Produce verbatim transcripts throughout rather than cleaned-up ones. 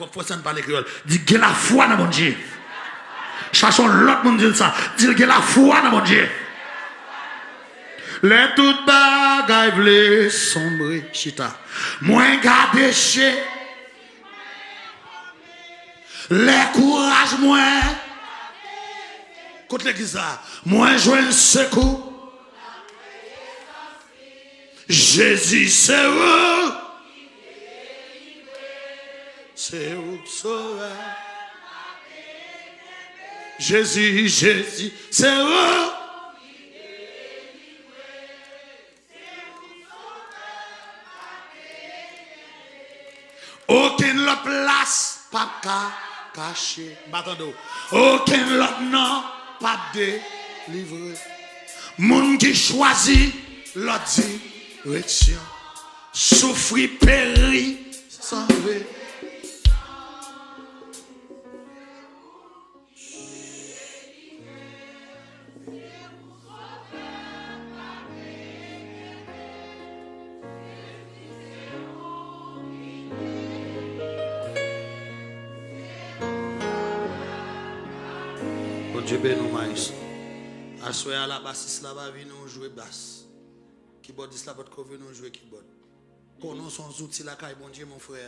Pwòp frè sa n pale kreyòl. Di, gen lafwa nan Bondye. Chache yon lòt moun di l sa. Di l, gen lafwa nan Bondye. Lè tout bagay vle sonbre, chita. Mwen gade je. Lè kouraj mwen. Kot legliz la? Mwen jwenn sekou. Jezi, se ou. Se ou k sovè. Jezi, Jezi, se ou. Okenn lòt plas p ap ka kache. M pa tande w. Okenn lòt non p ap delivre. Moun ki chwazi lòt direksyon soufri, peri san re. Bondye beni w, Maestro. Aswè a la, basis la va vini w jwe bas. Kibòdis la potko vini w jwe kibòd. Konnen w se yon zouti lakay Bondye, mon frè.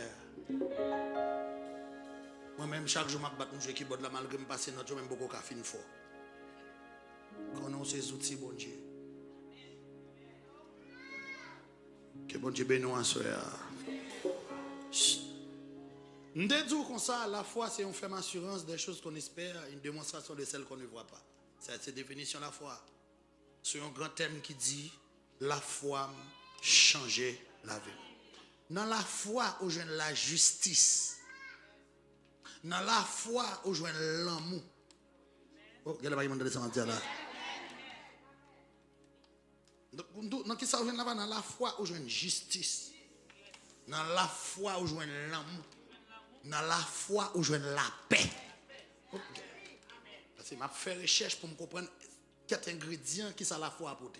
Mwen menm, chak jou m ap bat, m jwe kibòd la, malgre m pase nòt yo, men m poko ka fin fò. Konnen w se zouti Bondye. Ke Bondye beni w aswè a. M te di w konsa, la foi, c'est une ferme assurance des choses qu'on espère, une démonstration de celles qu'on ne voit pas. Sa se definisyon lafwa. Sou yon gran tèm ki di, lafwa m chanje lavi m. Nan lafwa, ou jwenn lajistis. Nan lafwa, ou jwenn lanmou. Oh, genlè pa gen moun tande sa m ap di a la. Donk, pou m di w, nan ki sa ou jwenn lafwa? Nan lafwa, ou jwenn jistis. Nan lafwa, ou jwenn lanmou. Nan lafwa, ou jwenn lapè. Ok. Paske m ap fè rechèch pou m konprann kèk engredyan ki sa lafwa a pote.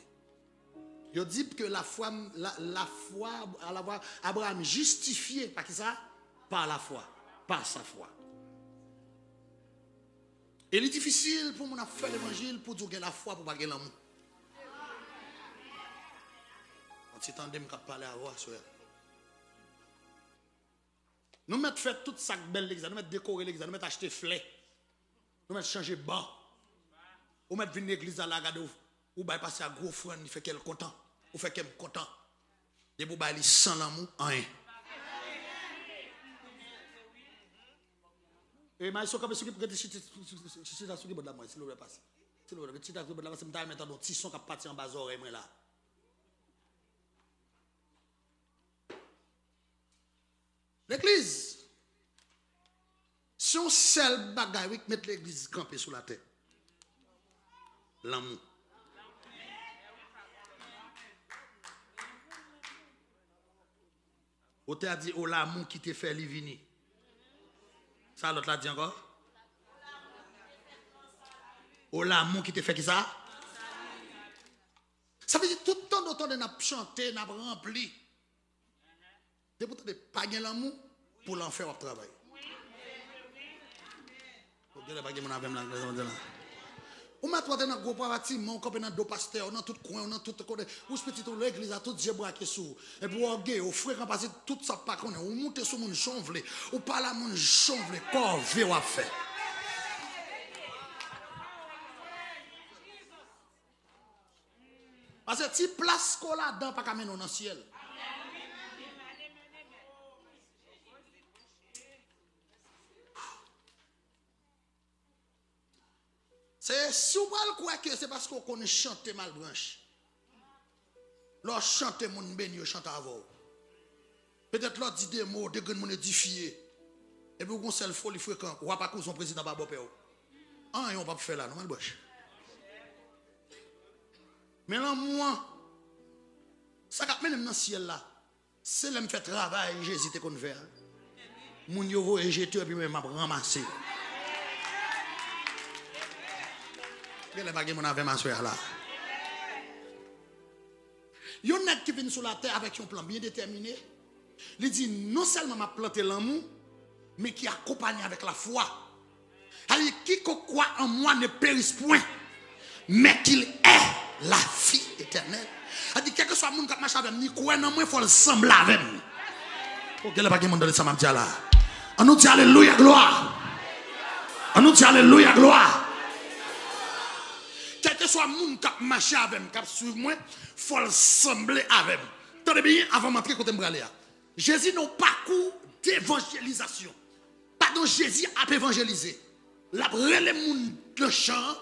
Yo di ke lafwa, la, lafwa, lafwa, Abraham jistifye pa ki sa? Pa lafwa, pa sa fwa. E li difisil pou moun ap fè levanjil pou di w gen lafwa pou w pa gen lanmou. Yon ti tande m k ap pale avè w aswè a. Nou mèt fè tout sa k bèl legliz la, nou mèt dekore legliz la, nou mèt achte flè, nou mèt chanje ban. Ou mèt vin legliz la, la gade w, ou bay pastè a gwo ofrann, li fè kè l kontan, ou fè kè m kontan. Depi w bay li san lanmou, anyen. E maestro kanpe sou ki, rete chita, chita sou kibòd la mwen, silvouplè, pase. Silvouplè, rete chita sou kibòd la, pase m ta renmen tande yon ti son k ap pati anba zòrèy mwen la. Legliz, se yon sèl bagay, wi, k met legliz kanpe sou latè. Lanmou. Otè a di, o lanmou ki te fè li vini. Sa lòt la di ankò? O lanmou ki te fè ki sa? Sa vle di, tout tande w tande n ap chante, n ap ranpli. Depi w tande pa gen lanmou, pou lanfè w ap travay. Ou genlè pa gen moun avè m la, sa m di la. Ou mèt wè w te nan gwo batiman, ou kanpe nan do pastè, ou nan tout kwen, ou nan tout kote. Wouch pitit ou legliz la, tout je brake sou ou. Epi w ògeye, ou frekan pase tout sa w pa konnen. Ou moute sou moun jan w vle. Ou pale a moun jan w vle. Kòve w ap fè. Paske ti plas ke w ladan pa ka mennen w nan syèl. Se si w pral kwè ke se paske w konn chante Malbranche. Lè w chante, moun beni, yo chante avè w. Petèt lè w di de mo, de grenn moun edifye. Epi w gon sèl foli frekan, w ap akouze yon prezidan pa bòpè w. Anyen w p ap fè la, non, Malbranche. Men lanmou an, sa k ap mennen m nan syèl la, se lè m fè travay Jezi te konn fè a. Moun yo voye jete yo, epi mwen, m ap ranmase yo. Genlè pa gen moun avè m aswè a la. Yon nèg ki vin sou latè avèk yon plan byen detèmine, li di, non sèlman m ap plante lanmou, mais qui est accompagné avec la foi. Sa vle di, quiconque croit en moi ne périsse point, mais qu'il ait la vie éternelle. Sa vle di, kèlkeswa moun k ap mache avè m, li kwè nan mwen, fò l sanble avè m. O, genlè pa gen moun tande sa m ap di a la. An nou di alelouya, glwa. An nou di alelouya, glwa. Kèlkeswa moun k ap mache avè m, k ap swiv mwen, fò l sanble avè m. Tande byen avan m antre kote m prale a. Jezi nan yon pakou devanjelizasyon. Pandan Jezi ap evanjelize, l ap rele moun nan chan an,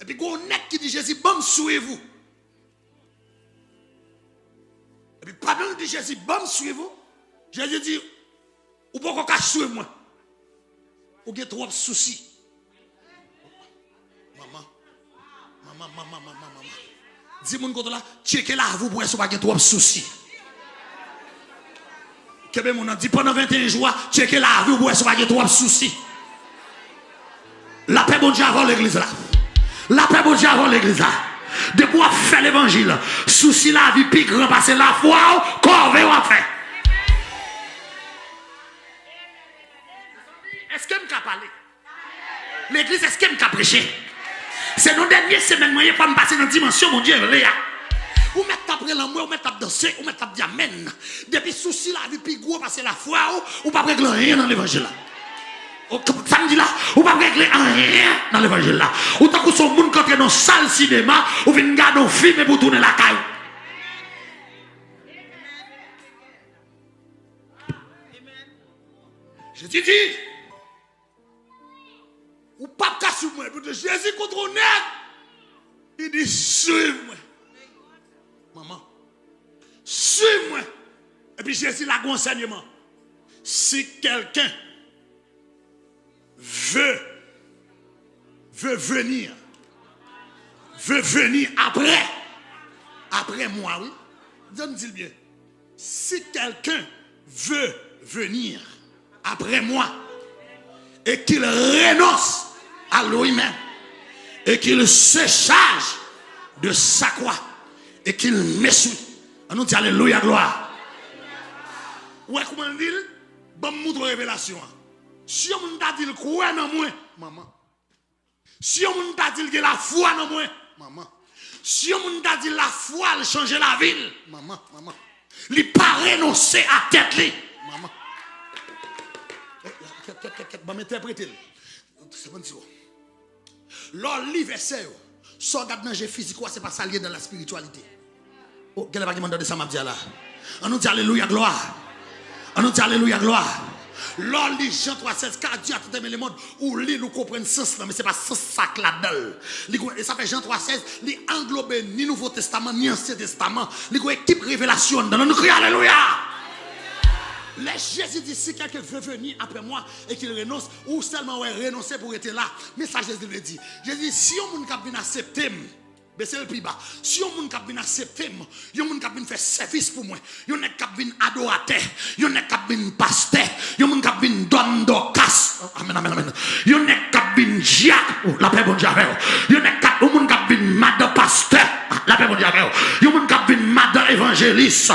epi gen yon nèg ki di Jezi, "Ban m swiv ou." Epi pandan l di Jezi, "Ban m swiv ou," Jezi di, "Ou poko ka swiv mwen. Ou gen twòp sousi." Manman. Manman, manman, manman, manman. Di moun kote w la, tcheke lavi w pou wè si w pa gen twòp sousi. Kenbe moun nan, di pandan venteyen jou a, tcheke lavi w pou wè si w pa gen twòp sousi. Lapè Bondye avè w, legliz la. Lapè Bondye avè w, legliz la. Depi w ap fè levanjil, sousi lavi pi gran pase lafwa w, kòve w ap fè. Èske m ka pale? Legliz, èske m ka preche? Se nan dènye semèn mwen ye, fò m pase nan dimansyon Bondye vle a. Ou mèt t ap rele anmwe, ou mèt t ap danse, ou mèt t ap di amèn. Depi sousi lavi pi gwo pase lafwa w, ou p ap regle anyen nan levanjil la. O, sa m di la, ou p ap regle anyen nan levanjil la. Ou tankou se yon moun k antre nan sal sinema, ou vin gade yon fim epi w tounen lakay ou. Jezi di, "Ou p ap ka swiv mwen." Epi Jezi kontre yon nèg, li di, "Swiv mwen." Manman, "Swiv mwen." Epi Jezi lage yon ansèyman. "Si quelqu'un veut, veut venir, veut venir après, après moi," wi. Di m, di l byen. "Si quelqu'un veut venir après moi et qu'il renonce à lui-même et qu'il se charge de sa croix et qu'il me suit." An nou di alelouya, glwa. Ou wè kouman l di l? Ban m montre w revelasyon an. Si yon moun ta di l kwè nan mwen, manman. Si yon moun ta di l gen lafwa nan mwen, manman. Si yon moun ta di l lafwa l chanje lavi l, manman, manman. Li pa renonse a tèt li, manman. Kèt, kèt, kèt, kèt, ban m entèprete l. Se konn si w. Lè w li vèsè yo, sa w gad nan je fizik ou a, se pa sa l ye nan la spirityalite. O, genlè pa gen moun tande sa m ap di a la. An nou di alelouya, glwa. An nou di alelouya, glwa. Lè w li Jan twa sèz, car Dieu a tant aimé le monde, ou li l, ou konprann sans lan, men se pa sans sa k ladan l. Li gon, e sa fè Jan twa sèz, li anglobe ni Nouvo Testaman, ni Ansyen Testaman. Li gon ekip revelasyon anndan l. Nou kriye alelouya! Lè Jezi di, "Si quelqu'un veut venir après moi et qu'il renonce," ou sèlman wè renonse pou rete la. Men sa Jezi vle di. Jezi di, si yon moun k ap vin aksepte m, bese l pi ba. Si yon moun k ap vin aksepte m, yon moun k ap vin fè sèvis pou mwen, yon nèg k ap vin adoratè, yon nèg k ap vin pastè, yon moun k ap vin dòm Dòkas, amèn, amèn, amèn, yon nèg k ap vin dyak, o, lapè Bondye avè w, yon nèg k ap, yon moun k ap vin madan pastè, lapè Bondye avè w, yon moun k ap vin madan evanjelis,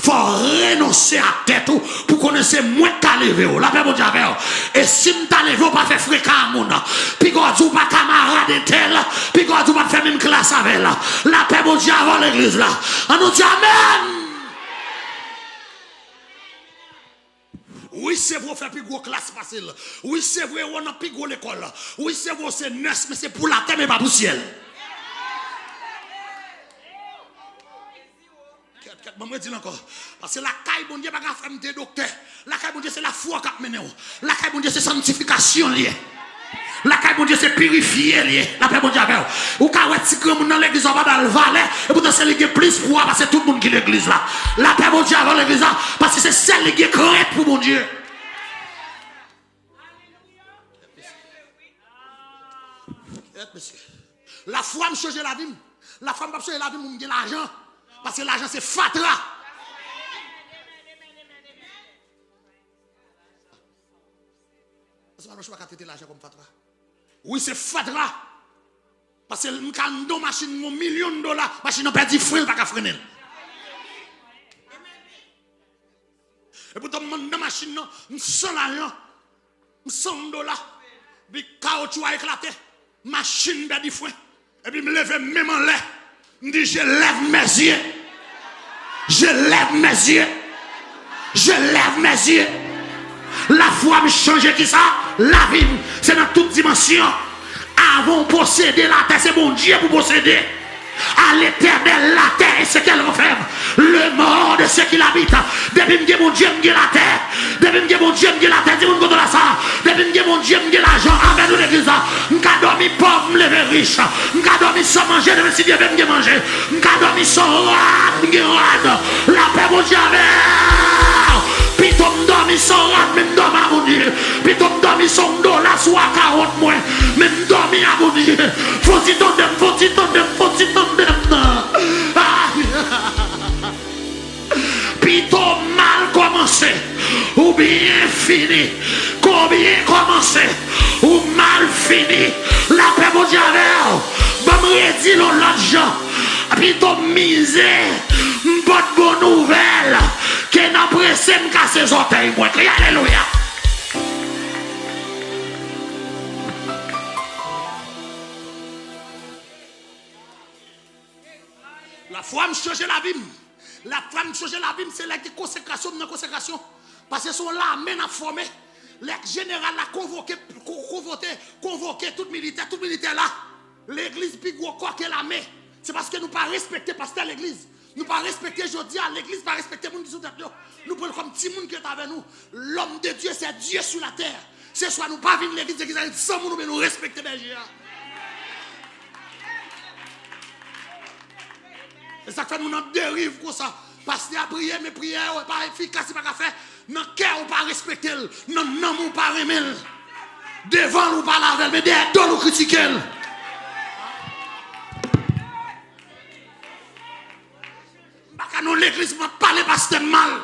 fò w renonse a tèt ou pou konnen se mwen k ka leve w. Lapè Bondye avè w. E si m ta leve w, pa fè frekan a moun. Piga w di w pa kamarad entèl, piga w di w p ap fè menm klas avè l. Lapè Bondye avè w, legliz la. An nou di amèn. Wi, se vre w fè pi gwo klas pase l. Wi, se vre w nan pi gwo lekòl. Wi, se vre w se nès, men se pou latè, men pa pou syèl. Kèt, kèt, ban m redi l ankò. Paske lakay Bondye pa ka fè m te doktè. Lakay Bondye se lafwa k ap mennen w. Lakay Bondye se sanntifikasyon l ye. Lakay Bondye se pirifye l ye. Lapè Bondye avè w. Ou ka wè ti granmoun nan legliz la pa ba l valè, epoutan se li gen plis pwa pase tout moun ki legliz la. Lapè Bondye avè w legliz la, paske se sèl li gen krent pou Bondye. Kèt, mesye. Lafwa m chanje lavi m. Lafwa m p ap chanje lavi m pou m gen lajan. Paske lajan se fatra. Paske pa nou pa ka trete lajan kòm fatra. Wi, se fatra. Paske m ka anndan yon machin yon milyon dola, machin nan pèdi fren, l pa ka frennen l. Epoutan m anndan machin nan, m san lajan. M san dola. Epi kawotchou a eklate. Machin pèdi fren. Epi m leve men m anlè. M di, je lève mes yeux. Je lève mes yeux. Je lève mes yeux. Lafwa m chanje kisa? Lavi m. Se nan tout dimansyon. Avan w posede latè, se Bondye pou posede. À l'Éternel la terre et ce qu'elle renferme, le monde et ce qu'il habite. Depi m gen Bondye, m gen latè. Depi m gen Bondye, m gen latè. Di moun kote w la sa. Depi m gen Bondye, m gen lajan. Amèn, ou legliz la. M ka dòmi pòv, m leve rich. M ka dòmi san manje, demen si Dye vle m gen manje. M ka dòmi san rad, m gen rad. Lapè Bondye avè w. Pito m dòmi san rad, men m dòmi a Bondye. Pito m dòmi san dola sou akawont mwen, men m dòmi a Bondye. Fon ti tande m, fon ti tande m, fon ti tande m nan. Ah! Pito w mal kòmanse, ou byen fini. Ke w byen kòmanse, ou mal fini. Lapè Bondye avè w. Ban m redi l yon lòt jan. Pito m mize, m pot bon nouvèl, ke nan prese m kase zòtèy mwen. Kriye alelouya. Lafwa m chanje lavi m. Lafwa m chanje lavi m, se lè gen konsekrasyon, m nan konsekrasyon. Paske se yon lame n ap fòme. Lè jeneral la konvoke, ko-, konvote, konvoke tout militè, tout militè la. Legliz pi gwo kò ke lame. Se paske nou pa respekte pastè legliz. Nou pa respekte jodi a, legliz pa respekte moun ki sou tèt yo. Nou pran l kòm timoun ki ret avè nou. L'homme de Dieu, c'est Dieu sur la terre. Se swa nou pa vin legliz, legliz la ret san moun, oubyen nou respekte bèje a. Se sa k fè nou nan deriv konsa. Pastè a priye, men priyè yo pa efikas, li pa ka fè. Nan kè w pa respekte l, nan nanm ou pa renmen l. Devan l ou pale avè l, men dèyè do l ou kritike l. M pa ka nan legliz pou m ap pale pastè m mal.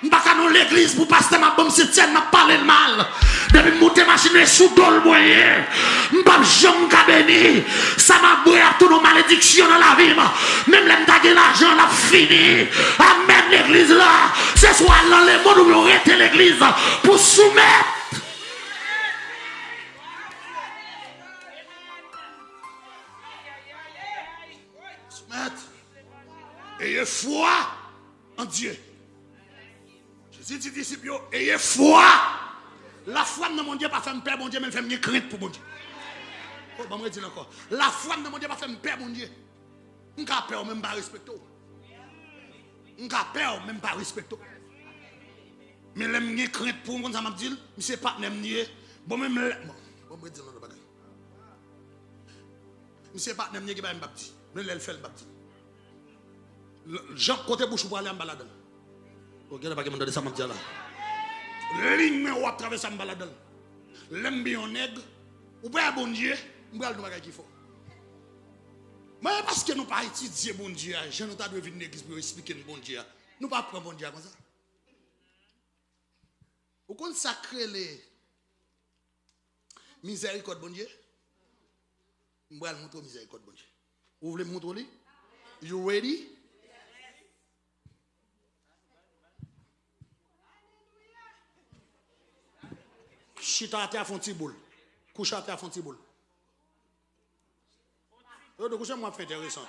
M pa ka nan legliz pou pastè m ap ban m sentsèn, m ap pale l mal. Depi m moute machin, e sou do l mwen ye. M p ap janm ka beni. Sa m ap bwè ap tounen yon malediksyon nan lavi m. Menm lè m ta gen lajan, l ap fini. Amèn, legliz la. Se swa al nan lemonn oubyen w rete legliz pou soumèt. Soumèt. Ayez foi en Dieu. Jezi di disip yo, ayez foi. Lafwa m nan Bondye pa fè m pè Bondye, men l fè m gen krent pou Bondye. Oh, ban m redi l ankò. Lafwa m nan Bondye pa fè m pè Bondye. M ka pè w, men m pa respekte w. M ka pè w, men m pa respekte w. Men lè m gen krent pou w, m konn sa m ap di l, misye patnè m li ye. Bon, men m lè, bon, bon, m redi l nan lòt bagay. Misye patnè m li ye, gen bagay m p ap di. Men lè l fè l, m p ap di. L-, jan kote bouch ou prale a, m pa ladan l. Ok, nan pa gen moun tande sa m ap di a la. Liy mwen w ap travèse a, m pa ladan l. Lè m byen yon nèg, ou pè Bondye, m pral di yon bagay ki fò. Mwen, paske nou pa etidye Bondye a, jan nou ta dwe vin legliz pou yo esplike n Bondye a. Nou pa pran Bondye a konsa. Ou konn sa k rele mizèrikòd Bondye? M pral montre w mizèrikòd Bondye. Ou vle m montre w li? You ready? Chita atè a, fè yon ti boul. Kouche atè a, fè yon ti boul. Yo di w kouche, mwen ap fè enteresan.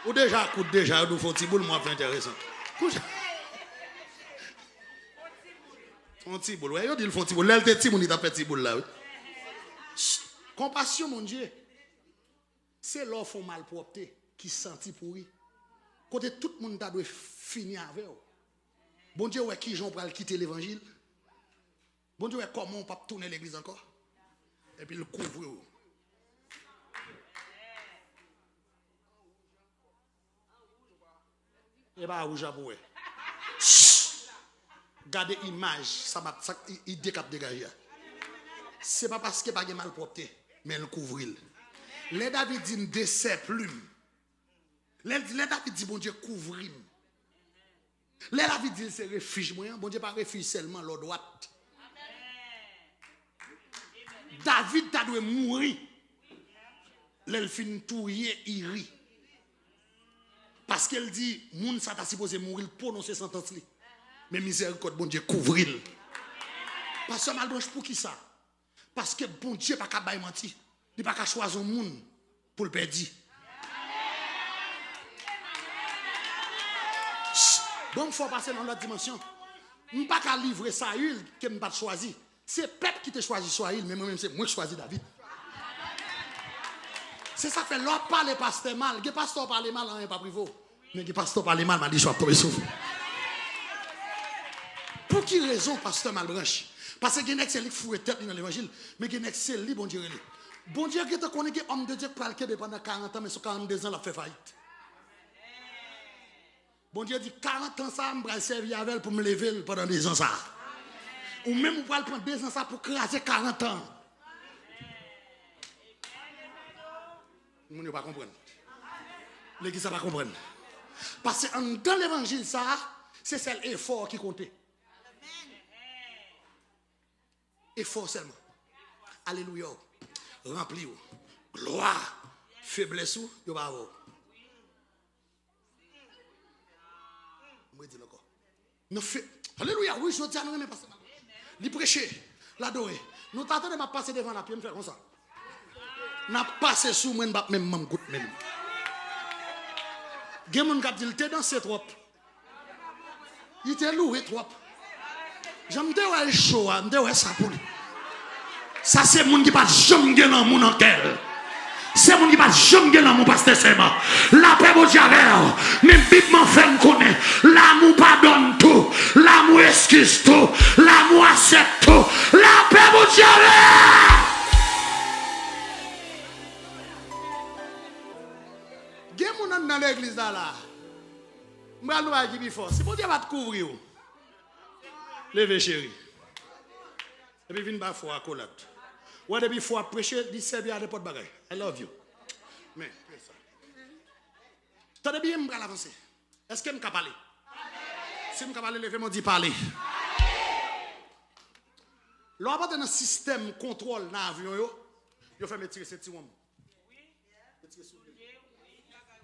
Ou deja kout deja, yo di w fè yon ti boul, mwen ap fè enteresan. Kouche. Fè yon ti boul, wè, yo di l fè yon ti boul. Lè l te timoun, li t ap fè ti boul la, wi. Konpasyon Bondye. Se lè w fè yon malpwòpte ki santi pouri. Kote tout moun ta dwe fini avè w. Bondye wè kijan w pral kite levanjil. Bondye wè kòman w p ap tounen legliz ankò. Epi l kouvri w. E pa wouj la pou wè. Gade imaj sa m ap, sa, i-, ide k ap degaje a. Se pa paske pa gen malpwòpte, men l kouvri l. Lè David di, m desè plim. Lè l di, lè David di, Bondye kouvri m. Lè David di l se refij mwen an, Bondye pa refij sèlman lè w dwat. David ta dwe mouri lè l fin touye Iri. Paske l di, moun sa ta sipoze mouri, l pwononse santans li. Men mizèrikòd Bondye kouvri l. Pastè Malbranche, poukisa? Paske Bondye pa ka bay manti. Li pa ka chwazi yon moun pou l pèdi. Bon, m fè w pase nan lòt dimansyon. M pa ka livre Sayil ke m pa t chwazi. Se pèp ki te chwazi Sayil, men mwen menm se mwen k chwazi David. Se sa k fè lè w ap pale pastè mal, gen pastè w pale mal, anyen p ap rive w. Men gen pastè w pale mal, maldiksyon ap tonbe sou ou. Pou ki rezon pastè Malbranch? Paske gen nèg se li k foure tèt li nan levanjil, men gen nèg se li Bondye rele. Bondye gentan konnen gen òm de Dye k pral kenbe pandan karant an, men sou karannde zan l ap fè fayit. Bondye di, karant an sa a, m pral sèvi avè l pou m leve l pandan de zan sa a. Ou menm, ou pral pran de zan sa a pou kraze karant an. Moun yo pa konprann. Legliz la pa konprann. Paske anndan levanjil sa a, se sèl efò ki konte. Efò sèlman. Alelouya w. Ranpli w. Glwa. Feblès ou, yo pa avè w. M redi l ankò. Nan fe... Alelouya, wi, jodi a nou renmen pastè Malbranch. Li preche, l adore. Nou ta tande m ap pase devan l a pye, m fè konsa. N ap pase sou mwen, m p ap menm manm kout men l. Gen moun k ap di l te danse twòp. Li te loure twòp. Jan m te wè l cho a, m te wè sa pou li. Sa se moun ki pa t janm gen lanmou nan kè l. Se moun ki pa t janm gen lanmou, pastè, sè m. Lapè Bondye avè w. Men Bib mwen fè n konnen, l'amour pardonne tout, l'amour excuse tout, l'amour accepte tout. Lapè Bondye avè w. Gen moun anndan legliz la la. M pral di w bagay ki pi fò. Si Bondye pa t kouvri w, leve, cheri. Epi vin ba fwa akolad. Wè, depi fwa ap preche, li sèvi a nenpòt bagay. I love you. Men, tande byen, m pral avanse. Èske m ka pale? Si m ka pale, leve men w, di pale. Lè w ap antre nan sistèm kontwòl nan avyon yo, yo fè m retire sentiwon m. Retire soulye.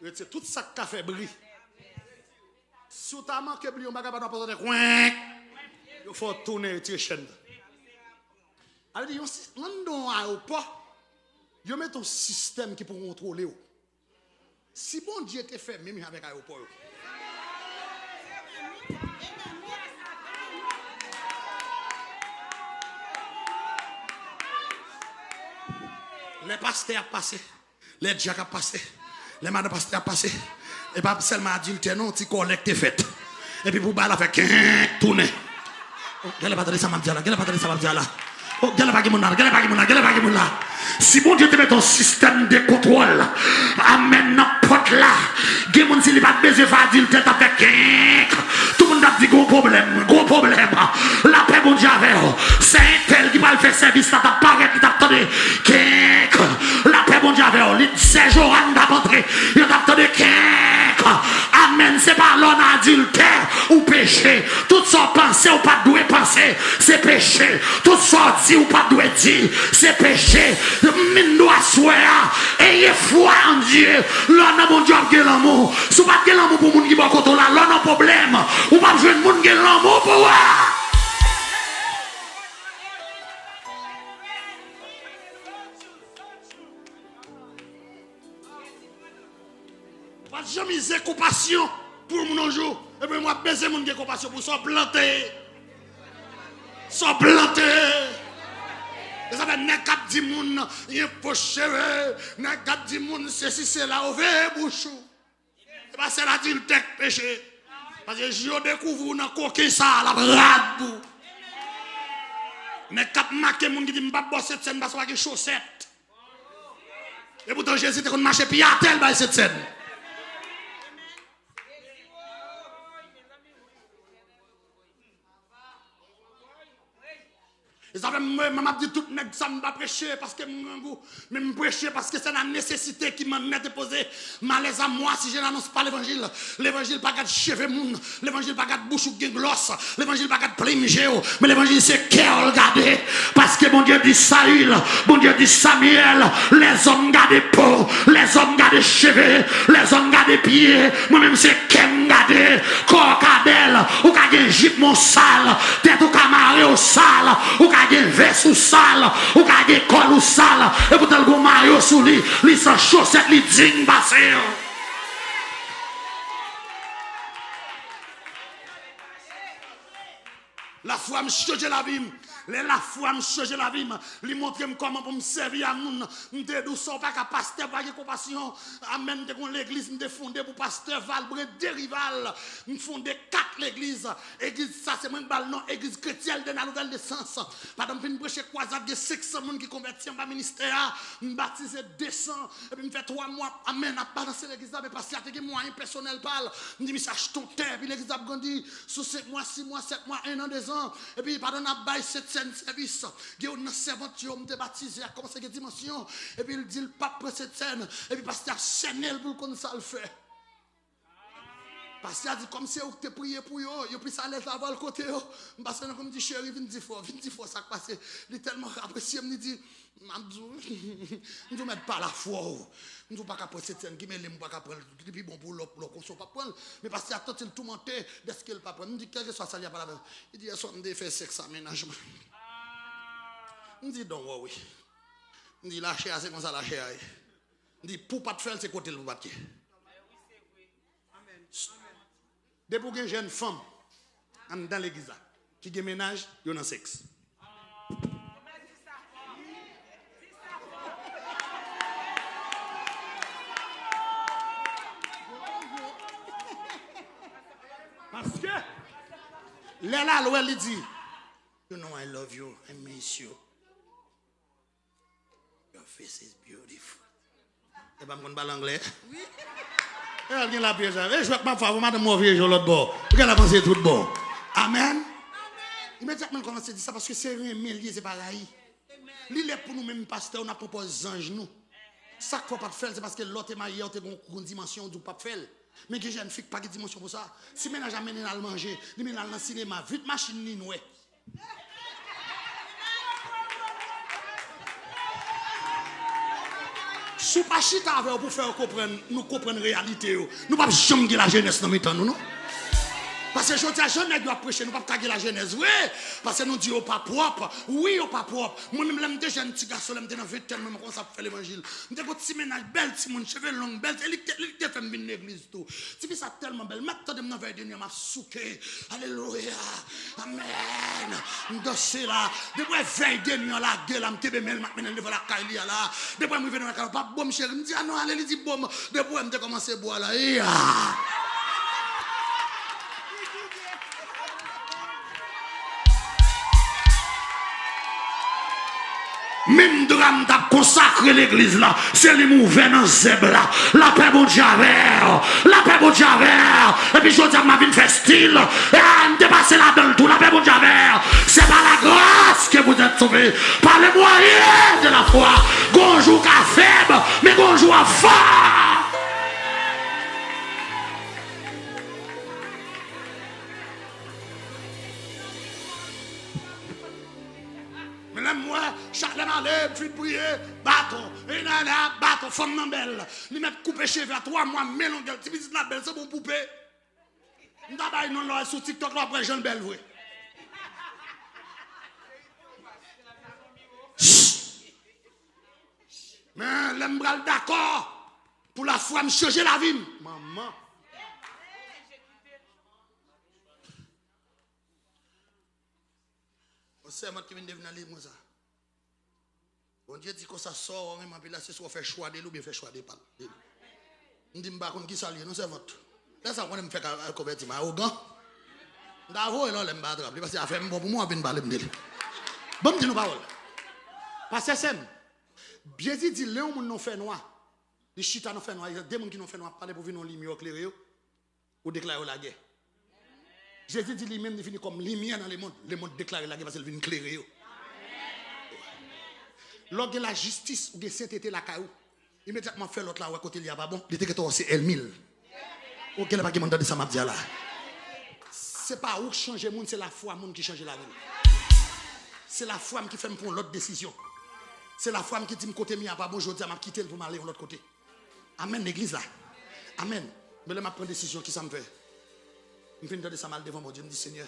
Retire tout sa k ka fè bri. Si w ta manke bliye yon bagay, pandan w ap antre kwenk, yo fè w tounen, retire chèn nan. Sa vle di, yon si-, anndan yon ayewopò, yo mete yon sistèm ki pou kontwole w. Si Bondye te fè menm jan avèk ayewopò yo. Lè pastè ap pase, lè dyak ap pase, lè madan pastè ap pase, e pa sèlman adiltè non, ti kòlèt te fèt. Epi pou bagay la fè kenk tounen. Oh, genlè pa tande sa m ap di a la, genlè pa tande sa m ap di a la. Oh, genlè pa gen moun la, genlè pa gen moun la, genlè pa gen moun la. Si Bondye te mete yon sistèm de kontwòl, amèn, nan pòt la, gen moun si li pa t bezwen fè adiltè, l t ap fè kenk. Tout moun t ap di, "Gwo pwoblèm, gwo pwoblèm." Lapè Bondye avè w. Sè entèl ki pral fè sèvis la t ap parèt, li t ap tande kenk. Lapè Bondye avè w. Li, sè Joanne t ap antre, yo t ap tande kenk. Amèn. Se pa lè w nan adiltè ou peche. Tout sa w panse ou pa t dwe panse, se peche. Tout sa w di ou pa t dwe di, se peche. Min dwa aswè a, ayez foi en Dieu. Lè w nan Bondye, w ap gen lanmou. Si w pa t gen lanmou pou moun ki bò kote w la, lè w nan pwoblèm, ou p ap jwenn moun gen lanmou pou ou a. Ou pa t janm ize konpasyon pou moun yon jou. Epi w ap bezwen moun gen konpasyon pou sa w plante. Sa w plante. E sa fè nèg k ap di moun, "Yon po cheve", nèg k ap di moun, "Sesi, sela", ouvè bouch ou. Se pa sèl adiltè k peche. Paske jou yo dekouvri w nan koken sa a, l ap rad pou ou. Nèg k ap make moun ki di, "M p ap ba w sentsèn paske w pa gen chosèt." Epoutan, Jezi te konn mache pye atè, l bay sentsèn. E sa fè mwen, mwen, m ap di tout nèg sa, m pa preche paske m grangou, men m preche paske c'est la nécessité qui m'amène à poser. Malheur à moi si je n'annonce pas l'évangile. Levanjil pa gad cheve moun. Levanjil pa gad bouch ou gen glòs. Levanjil pa gad plim je w. Men levanjil se kè w l gade. Paske Bondye di Sayil, Bondye di Samyèl, lèzòm gade po, lèzòm gade cheve, lèzòm gade pye. Mwen menm se kè m gade. Kò w ka bèl, ou ka gen jip men w sal, tèt ou ka mare w sal, ou ka gen Vès ou sal, ou ka gen kòl ou sal, epoutan l gon mayo sou li, li san chosèt, li diy pase yo. Lafwa m chanje lavi m. Lè lafwa m chanje lavi m, li montre m kòman pou m sèvi a moun. M te di w sa w pa ka pastè pa gen konpasyon. Amèn. M te gon legliz m te fonde pou pastè Valbren Derival. M fonde kat legliz. Egliz sa se mwen k ba l non Egliz Kretyèn de la Nouvelle Naissance. Pandan m fin preche kwazad gen senk san moun ki konvèti anba ministè a. M batize de san. Epi m fè twa mwa, amèn, ap balanse legliz la, men pastè a te gen mwayen pèsonèl pa l. M di misye achte yon tè, epi legliz la ap grandi sou senk mwa, sis mwa, sèt mwa, en an, de zan. Epi pandan n ap bay Sentsèn sèvis, gen youn nan sèvant yo m te batize a kòmanse gen dimansyon. Epi l di l p ap pran Sentsèn. Epi pastè a sènen l pou l konn sa l fè. Pastè a di, kòm se ou ki te priye pou yo, yo plis alèz avè l kote yo. M pase nan kou m di, cheri, vin di fò, vin di fò sa k pase. Li tèlman apresye m, li di, m ap di w, m di w mèt pale a fò. M di w pa ka pran Sentsèn ki mele m, ou pa ka pran l, li pi bon pou w lè w konsa w p ap pran l. Men pastè a santi l toumante dèske l pa pran l. M di, kèlkeswa sa l y ap pale avè m. Li di, yèswa m te fè sèks a mennaj mwen. M di, don't worry. M di, lachè a se konsa lachè a ye. M di, pou w pa t fè l, se kote l pou w pa t ye. Depi w gen jèn fanm anndan legliz la ki gen mennaj, yo nan sèks. Paske lè l al wè l, li di, you know I love you, I miss you. Your face is beautiful. Epa m konn pale anglè. Wi. E al gen lapye sa. E jwèt m ap fè avè w, madanm mwen vye je w lòt bò. Ou gen la panse tout bon. Amèn. Imedyatman l kòmanse di sa paske se renmen l ye, se pa rayi. Li lè pou nou menm pastè yo n ap pran pòz zanj nou. Sa k fè w pa t fè l, se paske lè w te marye a, w te gen yon dimansyon, w di w p ap fè l. Men gen jèn fi k pa gen dimansyon pou sa. Si mennaj la mennen l al manje, li mennen l al nan sinema, vit machin li nwè. Si w pa chita avè yo pou fè yo konprann, nou konprann reyalite yo, nou p ap janm gen lajenès nan mitan nou, non. Paske jodi a, jan nèg yo ap preche, nou p ap ka gen lajenès vre. Paske nou di yo pa pwòp. Wi, yo pa pwòp. Mwen menm, lè m te jèn ti gason, lè m te nan ventèn mwen, mwen kòmanse ap fè levanjil. M te gon ti mennaj, bèl timoun, cheve long, bèl, se li k te, li k te fè m vin legliz tou. Tifi sa tèlman bèl. M ap tande m nan vèy de nwi an, m ap souke. Alelouya. Amèn. M danse la. Depi wè vèy de nwi an lage la, m kenbe men l, m ap mennen l devan lakay li a la. Depi wè m rive nan lakay la, pa bon m cheri. M di, a non, ale, li di bon m. Depi wè m te kòmanse bwè la. Iya. Menm dra m t ap konsakre legliz la, se li m ouvè nan zèb la. Lapè Bondye avè w. Lapè Bondye avè w. Epi jodi a m a vin fè stil. E a, m te pase ladan l tou. Lapè Bondye avè w. C'est par la grâce que vous êtes sauvés. Par le moyen de la foi. Gon jou w ka fèb, men gon jou w ap fò. Men lè m wè, chak lè m ale, m fin priye, baton. E nana, baton, fanm nan bèl. Li mèt koupe cheve a twa mwa, men longè l. Ti pitit la bèl, sanble yon poupe. M ta bay non l, lè w al sou TikTok la, w ap wè jan l bèl vre. Men lè m pral dakò pou lafwa m chanje lavi m. Manman. Yon sèvant ki vin devine nan liv mwen sa. Bondye di konsa, sa w renmen anpil la, se swa w fè chwa de li oubyen fè chwa de pa l. M di, m pa konn kisa l ye, non, sèvant. Lè sa, w konnen m fèk al konvèti, m awogan. M ta voye l anlè, m pa trap li, paske afè m bon pou mwen, w ap vin pale m de li. Ban m di nou pawòl. Pastè, sè m, Jezi di, lè yon moun nan yon fènwa, li chita nan fènwa, de moun ki nan yon fènwa ap pale pou vin yon limyè klere yo. Ou deklare yo lagè. Jezi di li menm li vini kòm limyè nan lemonn. Lemonn deklare lagè paske l vin klere yo. Lè w gen lajistis, ou gen sentete lakay ou, imedyatman fè lòt la wè kote li a pa bon, li te gentan wè w se ènmi l. Ou genlè pa gen moun tande sa m ap di a la. Se pa ou k chanje moun, se lafwa moun ki chanje lavi l. Se lafwa m ki fè m pran yon lòt desizyon. Se lafwa m ki di m kote m ye a pa bon, jodi a m ap kite l pou m ale yon lòt kote. Amèn, legliz la. Amèn. Men lè m ap pran desizyon, kisa m fè? M fin tande sa, m al devan Bondye, m di, Senyè,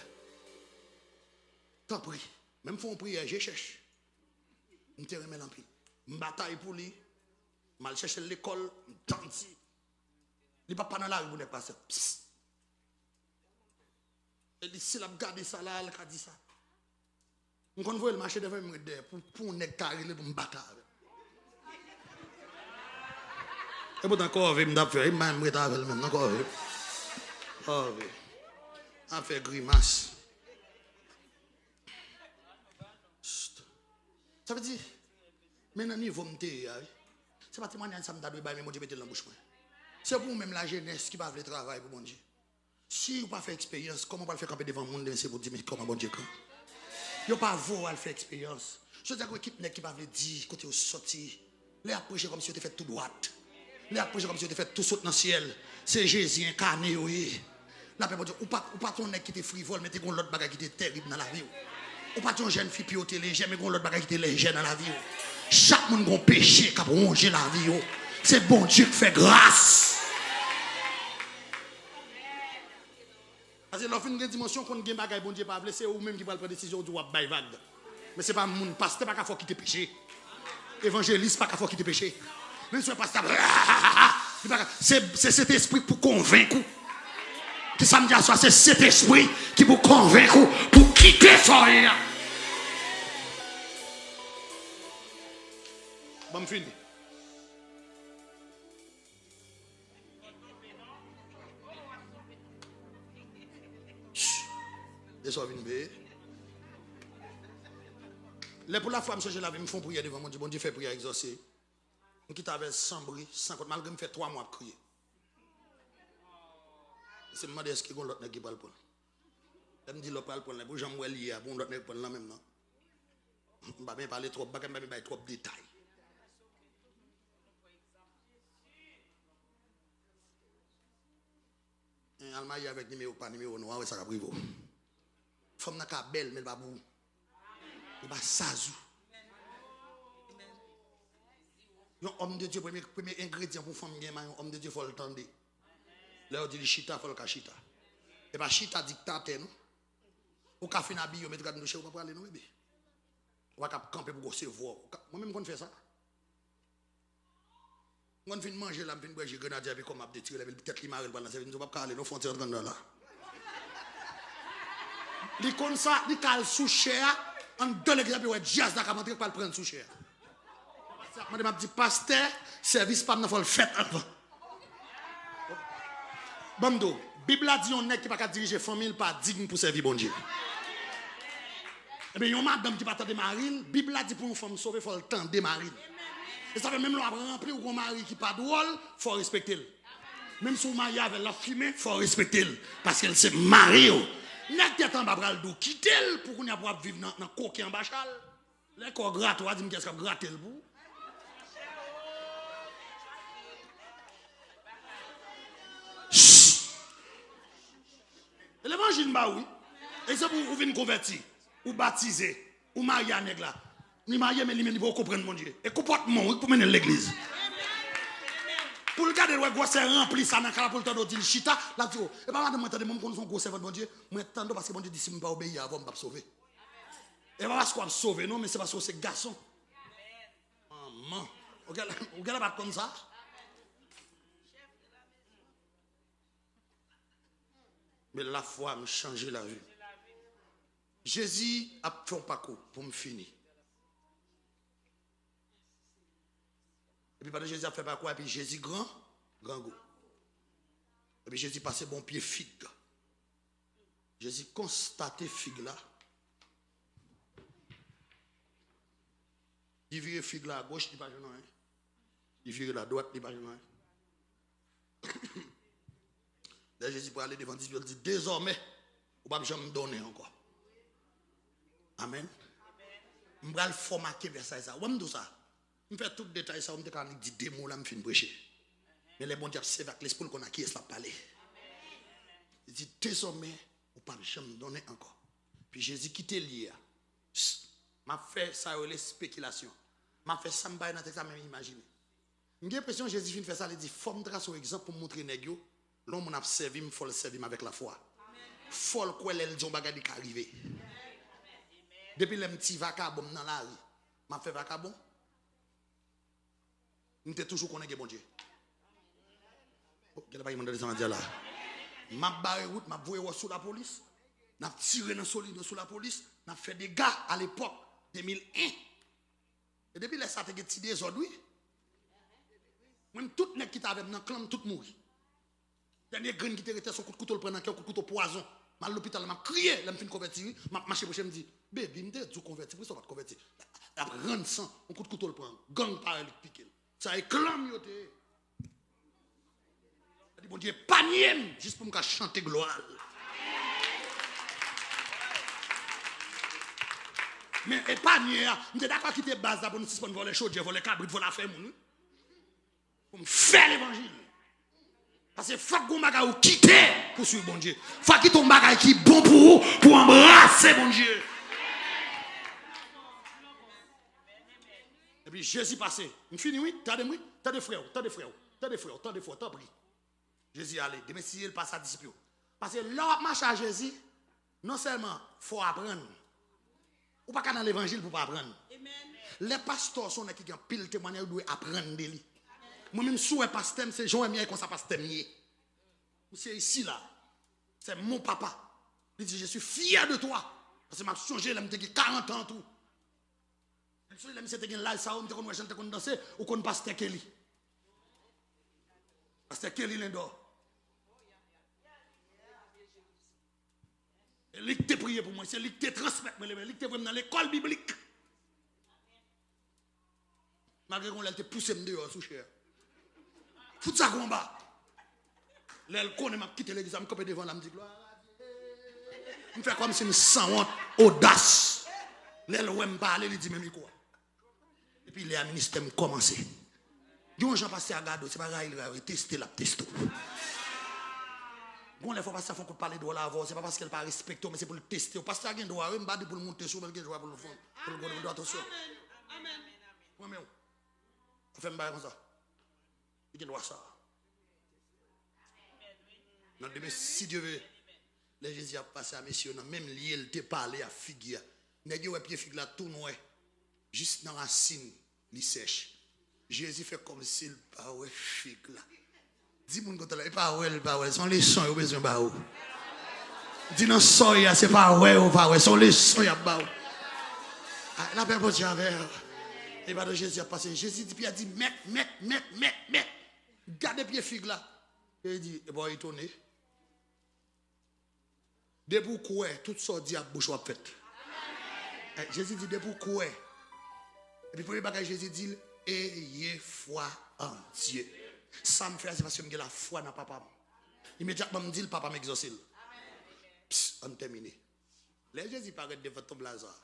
tanpri, Men m fè yon priyè, je chèch. M te renmen l anpil. M batay pou li. M al chèche l lekòl, m tann si. Li p ap pa nan lari pou nèg pase. Psst. E li, si l ap gade sa la, l ka di sa. M konn voye l mache devan, m ret dèyè. Pou, pou yon nèg ta rele pou m batay avè l. E poutan kòve m t ap fè, e m pa menm ret avè l menm, non, kòve. Kòve. Ap fè grimas. Psst. Sa vle di, men nan nivo m te ye a, wi. Se pa temwayaj sa m ta dwe bay, men Bondye mete l nan bouch mwen. Se pou ou menm lajenès ki pa vle travay pou Bondye. Si ou pa fè eksperyans, kòman w pral fè kanpe devan moun demen se pou di, men kòman Bondye gran? Yo pa voye w al fè eksperyans. Jodi a, gen ekip nèg ki pa vle di kote yo soti. Lè y ap preche kòmsi yo te fèt tou dwat. Lè y ap preche kòmsi yo te fèt tou sot nan syèl. Se Jezi enkane yo ye. Lapè Bondye, ou pa, ou pa t yon nèg ki te frivòl, men te gen yon lòt bagay ki te tèrib nan lavi w. Ou pa t yon jèn fi pi w te lejè, men gen yon lòt bagay ki te lejè nan lavi w. Chak moun gen yon peche k ap wonje lavi yo. Se Bondye k fè gras. Paske lè w fin gen dimansyon, konn gen bagay Bondye pa vle, se ou menm ki pral pran desizyon, ou di w ap bay vag. Men se pa moun, pastè pa ka fè w kite peche. Evanjelis pa ka fè w kite peche. Menm si w wè pastè ap, li pa ka, se, se Sentespri k pou konvenk ou. Ki sa m di aswè, se Sentespri ki pou konvenk ou pou kite sa w ye a. Ban m fini. E sa w vin peye. Lè pou lafwa m chanje lavi, m fè yon priyè devan Bondye, Bondye fè priyè a egzòse. M kite avè l san bri, san kont, malgre m fè twa mwa ap kriye. Se m mande èske gen yon lòt nèg ki pral pran l. Lè m di lòt pral pran l, pou jan m wè l ye a, pou yon lòt nèg pran l nan menm nan. M pa byen pale twòp bagay, m pa byen bay twòp detay. En, al marye avèk nimewo pa nimewo non, w a wè sa k ap rive w. Fanm nan ka bèl, men l pa pou ou. Li pa saz ou. Yon òm de Dye, premye, premye engredyan pou fanm byen marye, yon òm de Dye, fò l tande. Lè yo di li chita, fò l ka chita. E pa chita diktatè, non. Ou ka fin abiye, met rad nan douche, ou pa prale, non, bebe. Ou pa ka ap kanpe pou resevwa w. Ou ka, mwen menm, m konn fè sa. M konn fin manje la, m fin bwè ji grenadye, epi kòm ap detire, lè tèt li mare, l pral nan sèvis, m di, w p ap ka ale, non, fè yon ti antre anndan la. Li konn sa, li ka al sou chè a, anndan legliz la, epi wè djaz la k ap antre, k pral pran l sou chè a. Pastè ap mande m, ap di, pastè, sèvis pa m nan fò l fèt anvan. Ban m di w, Bib la di yon nèg ki pa ka dirije fanmi l pa dign pou sèvi Bondye. Ebyen, yon madanm ki pa tande mari l, Bib la di pou yon fanm sove, fò l tande mari l. E sa fè menm lè w ap ranpli, ou gon mari ki pa dwòl, fò w respekte l. Menm si w marye avè l, l ap fimen, fò w respekte l. Paske l se mari w. Nèg tèt anba pral di w kite l pou kounye a pou w ap viv nan, nan koken anba chal. Lè kò grate w, a di m kiyès k ap grate l pou ou. Chh! E levanjil m ba ou, wi. Egzanp, ou, ou vin konvèti, ou batize, ou marye a nèg la. Li marye, men li menm li poko konprann Bondye. E konpòtman w, wi, k pou mennen l legliz. Pou l gade l wè gwosè ranpli sa nan kay la, pou l tande w di l chita, l ap di w, e pa madanm mwen tande mwen, m konn se yon gwo sèvant Bondye, mwen tande w paske Bondye di si m pa obeyi avè w, m p ap sove. E pa paske w ap sove non, men se paske w se gason. Manman. Ou genlè, ou genlè pa t konn sa? Men lafwa m chanje lavi. Jezi ap fè yon pakou pou m fini. Epi pandan Jezi ap fè pakou a, epi Jezi gran, grangou. Epi Jezi pase bò yon pye fig. Jezi konstate fig la. Li vire fig la agoch, li pa jwenn anyen. Li vire l adwat, li pa jwenn anyen. Lè Jezi prale devan disip yo, l di, dezòmè, ou p ap janm donnen ankò. Amèn. M pral fòmake mesaj sa. Ou wè m di w sa? M fè tout detay sa yo, m te ka annik di de mo la, m fin preche. Men lè Bondye ap sèvi ak lespri l, konn a kiyès l ap pale. Li di, dezòmè, ou p ap janm donnen ankò. Pi Jezi kite lye a. Psst, m ap fè sa yo rele spekilasyon. M ap fè sa m bay nan tèks la, men imajine. M gen enpresyon Jezi fin fè sa, li di, fò m trase yon egzanp pou m montre nèg yo, lè yon moun ap sèvi m, fò l sèvi m avèk lafwa. Fò l kwè lè l di yon bagay, li ka rive. Depi lè m ti vakabon, m nan lari. M ap fè vakabon. M te toujou konnen gen Bondye. Oh, genlè pa gen moun tande sa m ap di a la. M ap bare wout, m ap voye wòch sou lapolis. N ap tire nan solid sou lapolis. N ap fè dega alepòk, de mil en. E depi lè sa te gen ti dezòd, wi. Mwen, tout nèg ki t avè m nan klan, tout mouri. Dènye grenn ki te rete, se yon kout kouto l pran nan kè, yon kout kouto pwazon. M al lopital la, m ap kriye, lè m fin konvèti, wi. M ap mache pwoche, m di, "Baby, m te di w konvèti, poukisa w pa t konvèti?" L ap rann san, yon kout kouto l pran, gang parèy li k pike l. Sa e klan m yo te ye. Li di, "Bondye, epanye m, jis pou m ka chante glwa l." Men epanye a, m te dakò kite baz la pou nou sispann vòlè chodyè, vòlè kabrit, vòlè afè moun, wi. Pou m fè levanjil. Paske fòk gon bagay ou kite pou swiv Bondye. Fòk kite yon bagay ki bon pou ou, pou anbrase Bondye. Epi Jezi pase. M fini, wi. Tande m, wi. Tande frè w, tande frè w, tande frè w, tande frè w, tanpri. Jezi ale. Demen si Dye vle, l pase a disip yo. Paske lè w ap mache a Jezi, non sèlman fò w aprann. Ou pa ka nan levanjil pou w pa aprann. Lè pastè w se yon nèg ki gen anpil temwanyaj, ou dwe aprann de li. Mwen menm, si w wè pastè m, se jan w wè m ye, konsa pastè m ye. Misye isi la, c'est mon papa. Li di, "Je suis fier de toi." Paske m ap sonje lè m te gen karant an tou. M sonje lè misye te gen laj sa yo, m te konn wè jan l te konn danse, ou konn pastè Kelly. Pastè Kelly Lindor. E li k te priye pou mwen, se li k te transmèt mwen levanjil, li k te voye m nan lekòl biblik. Malgre gen yon lè l te pouse m deyò sou chè a. Fout sa kou anba. Lè l konnen m ap kite legliz la, m kanpe devan la, m di, "Glwa a Dye." M fè kòmsi m sanwont, odas. Lè l wè m pa ale, li di, "Men mikwo a." Epi lè a ministè m kòmanse. Gen yon jan pastè a gade w, se pa rayi l rayi w, e teste l ap teste w. Gon lè fò pastè a fè yon kout pale dwòl avè w, se pa paske l pa respekte w, men se pou l teste w. Pastè a gen dwa, wi, m pa di pou l moute sou w, men l gen dwa pou l fè, pou l gade w, attention. Mwen menm, ou fè m bagay konsa. Li gen dwa sa. Nan demen, si Dye vle, lè Jezi ap pase a mesye yo, nan menm lye l te pale a figi a, nèg yo wè pye fig la tou nwè, jis nan rasin li sèch. Jezi fè kòmsi l pa wè fig la. Di moun kote w la, e pa wè l, pa wè l, se yon leson yo bezwen ba ou. Di nan sa w ye a, se pa wè yo pa wè, se yon leson y ap ba ou. Ah, lapè Bondye avè w. E pa de Jezi ap pase. Jezi di, Pyè di, "Mèt, mèt, mèt, mèt, mèt." Gade pye fig la. E li di, e bò etone. Depi w kwè, tout sa w di ak bouch ou ap fèt. Eh, Jezi di, depi w kwè. Epi premye bagay Jezi di l, "Ayez foi en Dieu." Sa m fè a, se paske m gen lafwa nan Papa m. Imedyatman m di l, Papa m egzòse l. Ps, ann tèmine. Lè Jezi parèt devan tonb Laza,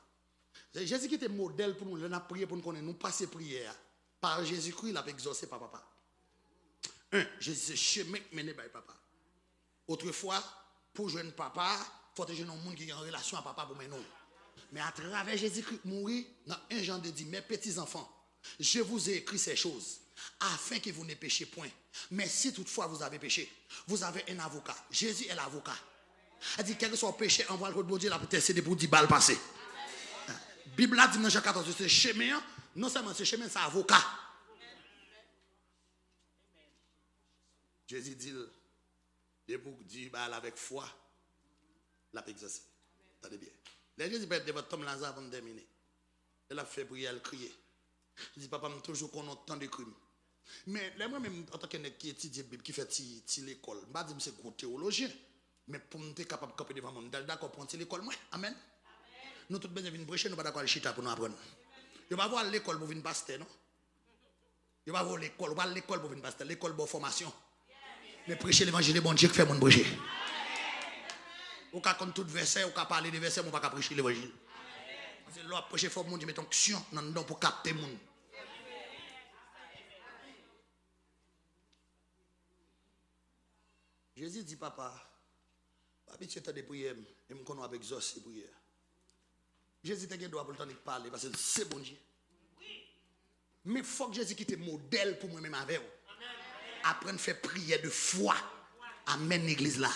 Jezi kite modèl pou nou lè n ap priye pou n konnen nou pase priyè a. Pa Jezikri, l ap egzòse pa Papa. En, Jezi se chemen k mennen bay Papa. Otrefwa, pou w jwenn Papa a, fò w te jwenn yon moun ki gen yon relasyon a Papa pou mennen w. Men atravè Jezikri k mouri, nan en Jan de di, Mes petits enfants, je vous ai écrit ces choses afin que vous ne péchiez point. Mais si toutefois vous avez péché, vous avez un avocat. Jésus est l'avocat. Sa di, kèlkeswa w peche, anvwa l kot Bondye, l ap entèsede pou w di ba l pase. Bib la di m nan Jan katòz, se chemen an, non sèlman se chemen, se avoka. Jezi di l, depi w di ba l avèk fwa, l ap egzòse. Tande byen. Lè Jezi parèt devan tonm Laza, pou m tèmine, lè l ap fè priyè, l kriye. Li di, Papa, m toujou konnen w tande kri m. Men, lè mwen menm, antanke nèg ki etidye Bib, ki fè ti, ti lekòl, m pa di m se gwo teyolojyen, men pou m te kapab kanpe devan moun, m t al dakò pran ti lekòl mwen. Amèn. Nou tout bezwen vin preche, nou pa dakò al chita pou nou aprann. Yo pa voye w al lekòl pou w vin pastè, non. Yo pa voye w lekòl, ou pa al lekòl pou w vin pastè. Lekòl ba w fòmasyon. Men preche levanjil, e Bondye k fè moun preche. Ou ka konn tout vèsè, ou ka pale de vèsè, men ou pa ka preche levanjil. Paske lè w ap preche, fò Bondye mete onksyon nan anndan w pou w kapte moun. Jezi di, Papa, m abitye tande priyè m, e m konnen w ap egzòse priyè. Jezi te gen dwa pou l tande k pale, paske l se Bondye. Men fòk Jezi kite modèl pou mwen menm avè w. Aprann fè priyè de fwa. Amèn, legliz la.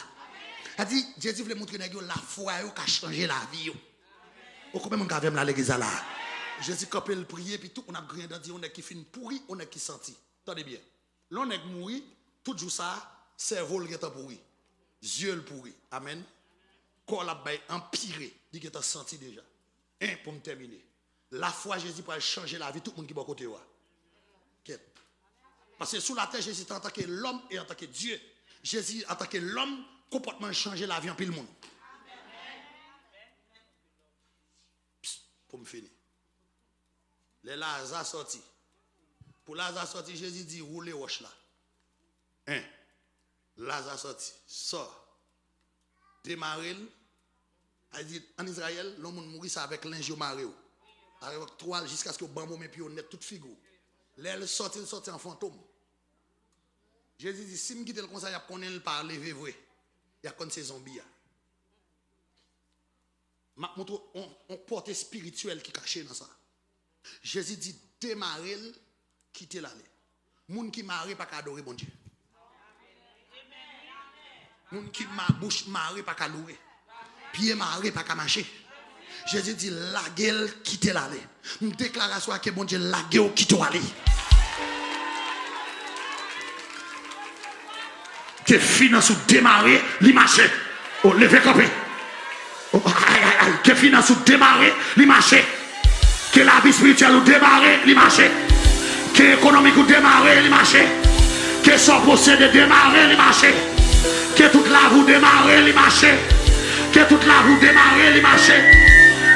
Sa di, Jezi vle montre nèg yo lafwa yo ka chanje lavi yo. O, konbyen moun k avè m la legliz la la? Jezi kanpe, l priye, epi tout moun ap griyen dan, di yon nèg ki fin pouri, yon nèg ki santi. Tande byen. Lè yon nèg mouri, tout jou sa, sèvo l gentan pouri. Zye l pouri. Amèn. Kò l ap bay anpire, li gentan santi deja. En, pou m tèmine. Lafwa Jezi pral chanje lavi tout moun ki bò kote yo a. Kèt. Paske sou latè, Jezi te antanke lòm e antanke Dye. Jezi, antanke lòm, konpòtman l chanje lavi anpil moun. Psst, pou m fini. Lè Laza sòti. Pou Laza sòti, Jezi di, woule wòch la. En. Laza sòti. Sò. Demare l. A di, ann Izrayèl, lè yon moun mouri, se avèk lenj yo mare w. Avèk twal, jiskaske yo banbone pye w nèt tout figi w. Lè l sòti, l sòti an fantom. Jezi di, si m kite l konsa, y ap konnen l pa leve vre. Y ap konn se zonbi a. M ap montre w yon, yon pòte espirityèl ki kache nan sa. Jezi di, demare l, kite l ale. Moun ki mare pa ka adore Bondye. Moun ki ma, bouch mare pa ka loure. Pye mare pa ka mache. Jezi di, lage l, kite l ale. M deklare aswè a ke Bondye lage w, kite w ale. Ke finans ou demare, li mache. O, leve kanpe. O, ay, ay, ay. Ke finans ou demare, li mache. Ke lavi espirityèl ou demare, li mache. Ke ekonomik ou demare, li mache. Ke sa w posede demare, li mache. Ke tout lavi w demare, li mache. Ke tout lavi w demare, li mache.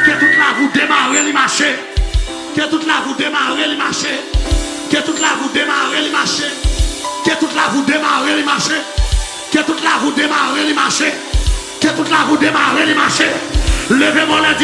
Ke tout lavi w demare, li mache. Ke tout lavi w demare, li mache. Ke tout lavi w demare, li mache. Ke tout lavi w demare, li mache. Ke tout lavi w demare, li mache. Ke tout lavi w demare, li mache. Leve men w anlè, di,